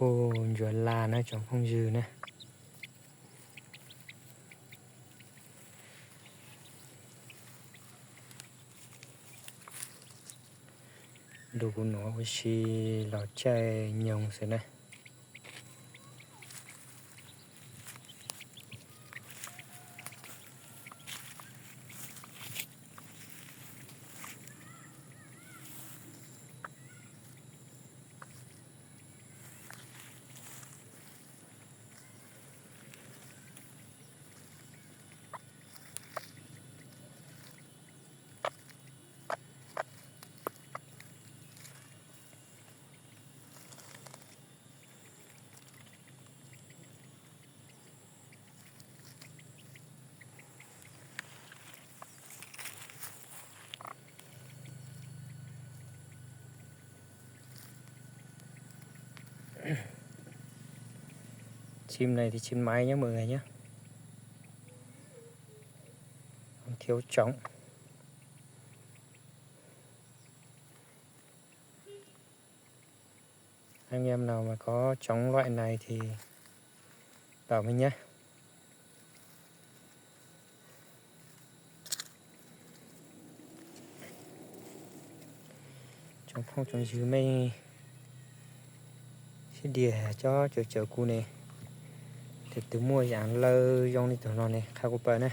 Ua ntsuav las na tsoom phooj ywg na. Nrug kuv nuav ua si los caij nyoog xwb na. Chim này thì chim mái nhé mọi người nhé. Thiếu trống. Anh em nào mà có trống loại này thì bảo mình nhé. Tsoom phooj tsoom ywg mej sib diam cov caum caum kuv ne, tes twg muaj yaam lawv zoo li tug no ne qha kuv pab na.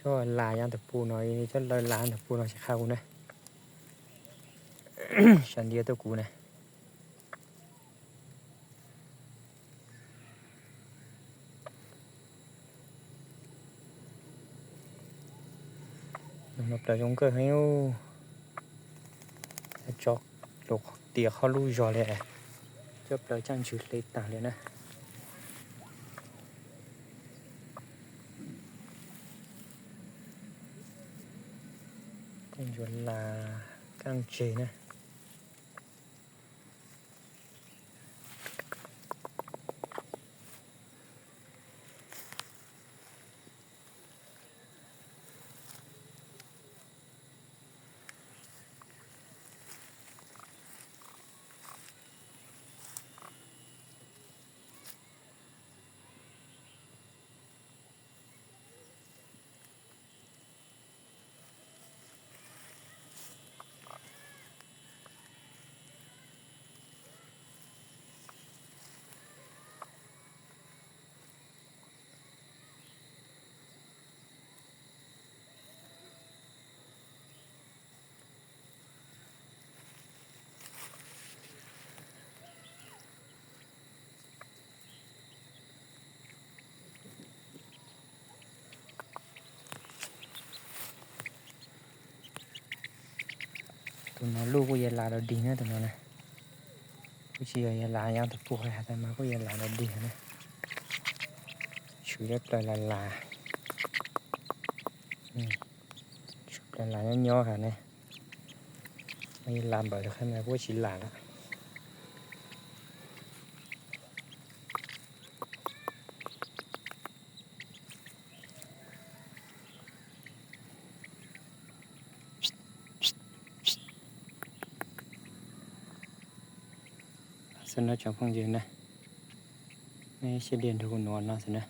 Cov las yav ntawm puj no, cov lawv las ntawm puj no ces qha kuv na. Sam ntiav tuaj kuv na. Plaws zoo nkauj heev. Tso lub tias qhov lub zog li, cov plaws caaj ntswg hle taag li na. Tej ntsuag las kaaj tseg na. Tus no luj kuj yog las dog dig na tus no na. Kuj tsis yog yog las yav ntawm puj has tas mas kuj yog las dog dig na. Tshwm cov plaws las las. Tshwm plaws las nyob nyob has ne. Mas yog las npawm qhov no kuj tsis las lawm. Xwb no tsoom phooj ywg na, nej sib diam nrug kuv nuav no xwb na.